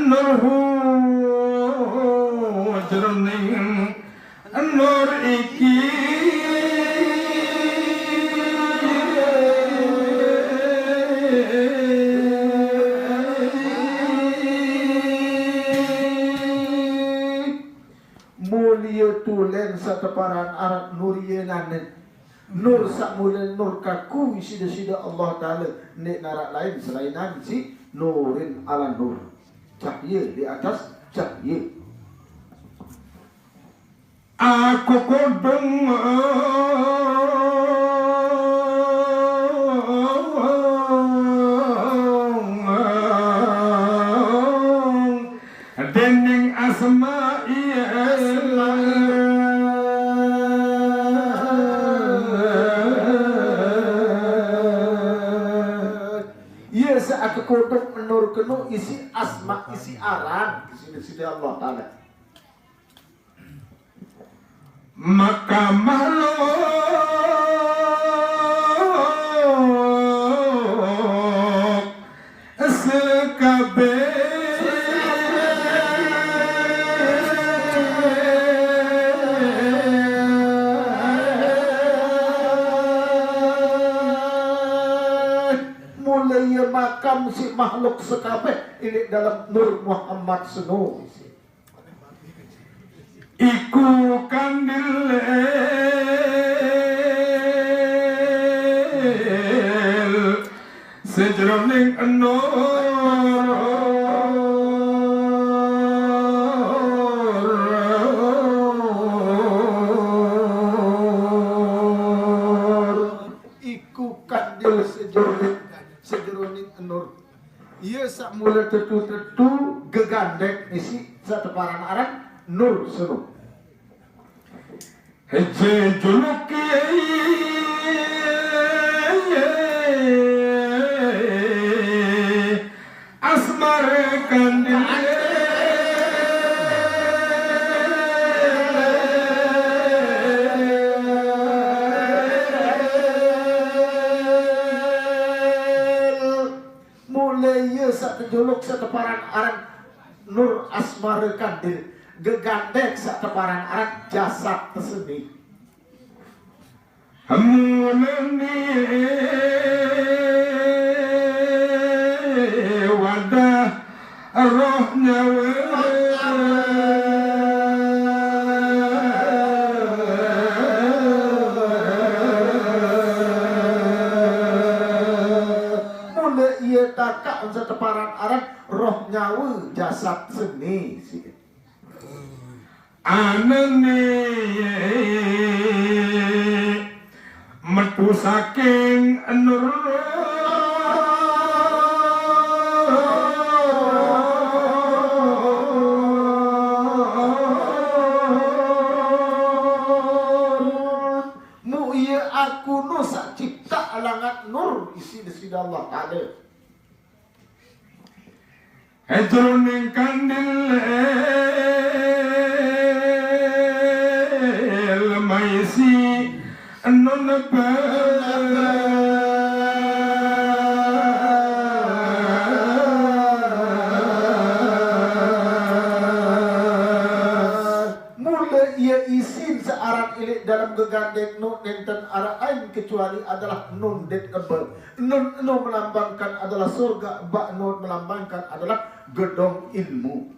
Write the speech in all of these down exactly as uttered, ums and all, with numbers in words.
Nurhu jroning nur iki. Mulya tulen sateparan aran nur iyenane. Nur sak mule nur kaku sida-sida Allah Ta'ala, nek narak lain selainan si nurin ala nur. Cahaya di atas cahaya. Aku kodong dening asma iya. Iya, sak aku kodok menur kenu isi asma, isi aran, isi, isi Allah Ta'ala. Maka makhluk sekabeh mulai makam si makhluk sekabeh ini dalam Nur Muhammad seno. Iku kandil sejroning nur. Iku kandil sejroning, sejroning nur. Iya sak mula tetu-tetu gegandek isi sak teparan aran nur seno. Jejuluk asmar kandil. Mulai iya sak tejuluk sak teparan aran Nur Asmara Kandil, gegandek sak teparan aran jasad teseni. Mulane wadah roh nyawa. Mula iya takak sateparan aran roh nyawa jasad seni. Anane metu saking nur. Mu iya aku nu sak cipta langat nur isi Desida Allah Taala. Jroning kandil maisi nun. Mula iya isin searan ilik dalam gegandek nu nenten arain kecuali adalah nun det ebe. Nun enu melambangkan adalah surga, bak nun melambangkan adalah gedong ilmu.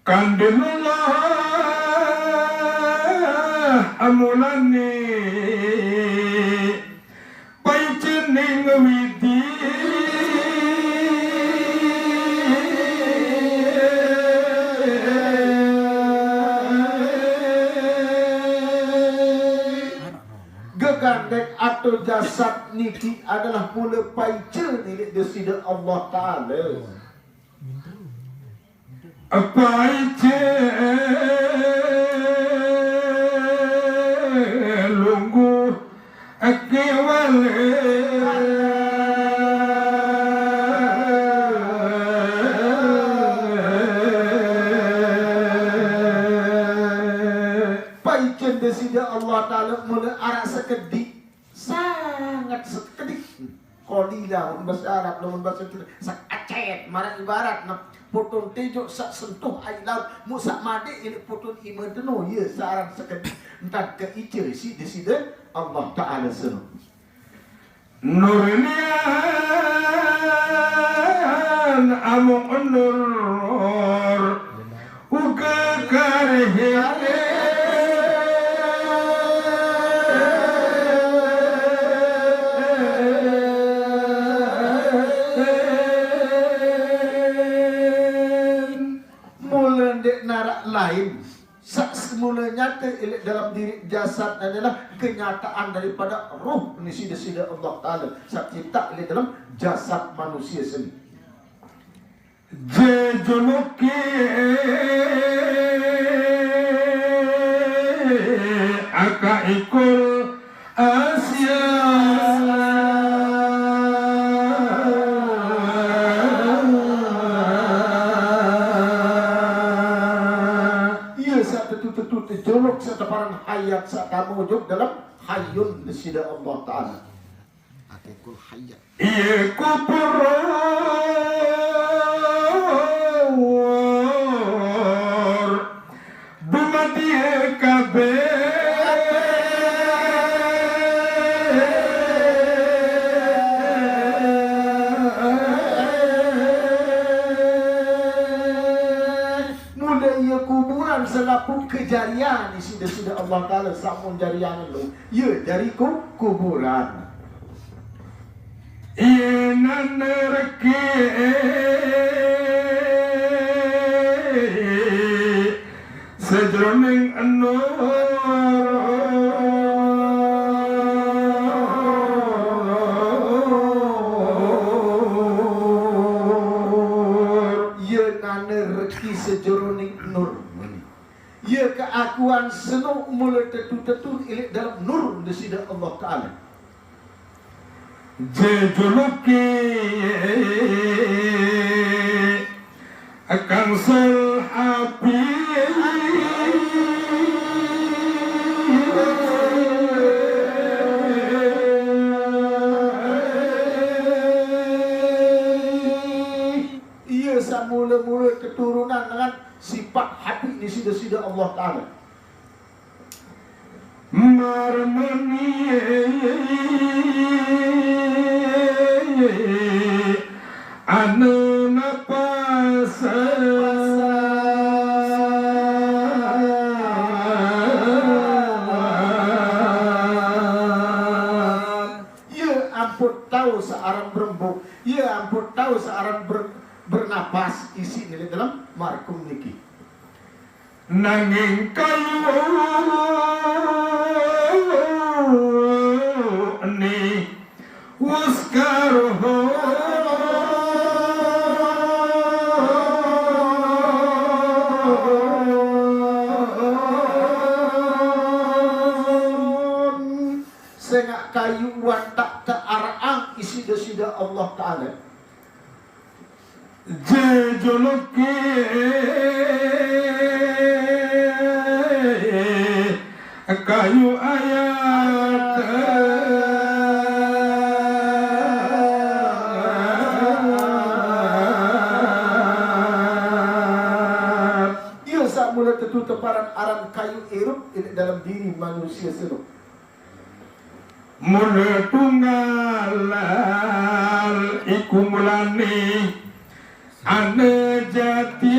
Kandilullah amulani paicening widi. Gegandek atau jasad niki adalah mula paice nilik Desida Allah Taala. Paice lungguh kewale. Paicen Desida Allah Taala mula arak sekedik. Sangat sekedik. Qalila, mun bahasa Arab, lamun bahasa Indonesia, sangat Cet, maraq ibarat ne poton tejoq saq sentuh aiq laut, muq saq madeq leq poton ime deno, ie saq aran sekediq, ntan keice siq Deside Allah Taala seno. Nur nian amuq nur uge kareh. Mule ndeq naraq lain. Saq semule nyate leq dalem diriq jasad adalah kenyataan daripada ruh ni side-side Allah Taala saq ciptaq leq dalem jasad manusie seni. Jejoloke aka ikul Asia. Ie saq tetu-tetu tejolok saq teparan hayat saq tame ojok dalem hayyun Deside Allah Taala. Hakikul hayat. Ie kubur dumadie kabeh. Mule ie kuburan selapuq kejarian isiq Deside Allah Taala sampun jari angen lu. Ie jari ku-, kuburan. Ie nane reki sejeroning enur. Ie nane reki sejeroning enur. Ie keakuan seno mule tetu-tetu ileq dalem nur Deside Allah Taala. Jejoloke kangsel api. Ie saq mule-mule keturunan dengan sipat api ni side-side Allah Taala. Marmeni ane napas. Ie ampun tao saq aran berembuk, ie ampun tao saq aran ber-, bernapas isiq leq dalem markum niki. Nanging kayuq ni wus karuh. Sengaq kayuq wantaq tearaqang isiq Deside Allah Taala. Jejoloke kayuq ayat. Ie saq mule tetu teparan aran kayuq irup leq dalem diri manusie seno. Mule tunggal iku mulane ane jati.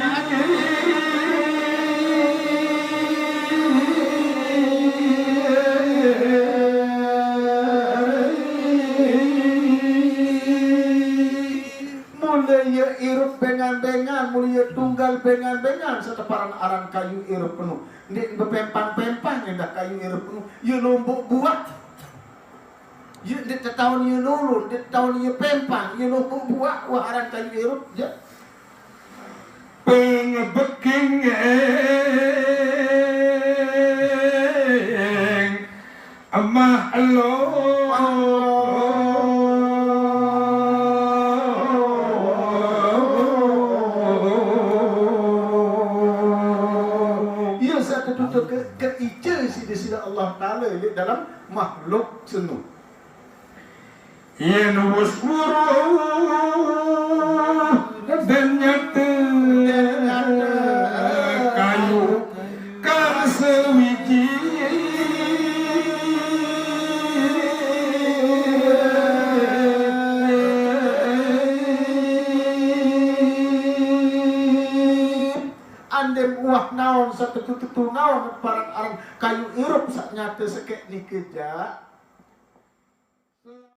Mule ie irup bengan-bengan, mule ie tunggal bengan-bengan, saq teparan aran kayuq irup eno. Ndeq bepempang-pempang endah kayuq irup eno. Ie lomboq buaq. Ie ndeq tetaun ie lolo, ndeq tetaun ie pempang, ie lomboq buaq, wah, aran kayuq irup, jaq. Pengebeking eng makhluk. Ie saq tetu ke-, keice siq Deside Allah Taala leq dalem makhluk seno. Yen wus weruh Andem uwah naon satetu-tetu naon paran aran kayu irup sak nyate sekek niki ja.